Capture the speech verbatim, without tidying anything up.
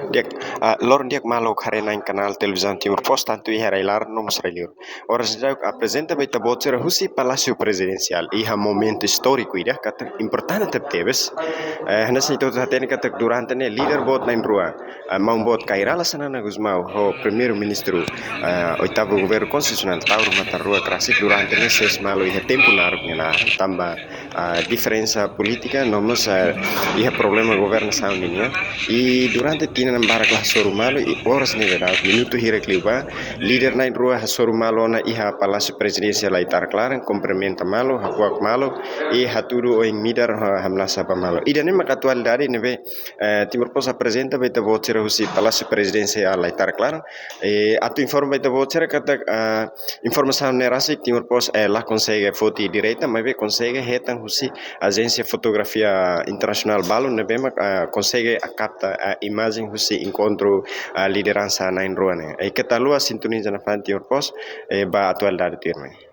Di'ak, ah, loron di'ak maluk haree-na'in kanál televizaun Timor Post, tantu iha rai-laran no mós rai-liur. Oras ne'e aprezenta ba ita-boot sira husi Palásiu Prezidensiál, iha momentu istóriku ida katak importante tebes. Eh, hanesan ita hotu hatene katak durante ne'e líder boot na'in-rua, ah, maun boot Kay Rala Xanana Gusmão ho Primeiru-Ministru, ah, Oitavu Governu Konstitusionál Taur Matan Ruak rasik durante ne'e sees malu iha tempu naruk nia laran tanba, ah, diferensa polítika, no mós, ah, iha problema governasaun nian. I durante tinan barak la hasoru malu, i oras ne'e daudaun, minutu hirak liubá, líder na'in-rua hasoru malu ona iha Palásiu Prezidensiál Laitarak Laran, kumprimenta malu, hakuak malu, i hatudu oin midar, ha-, hamnasa ba malu. Ida-ne'e mak atualidade ne'ebé, eh, Timor Post aprezenta ba ita-boot sira husi Palásiu Prezidensiál Laitarak Laran. Eh, atu informa ba ita-boot sira katak, ah, informasaun ne'e rasik Timor Post, eh, la konsege foti direta, maibé konsege hetan husi ajénsia fotografia internasionál balu ne'ebé mak, ah, konsege kapta, ah, imajen husi enkontru, ah, lideransa na'in-rua ne'e. Eh, keta haluha sintoniza nafatin Timor Post, eh, ba atualidade tuirmai.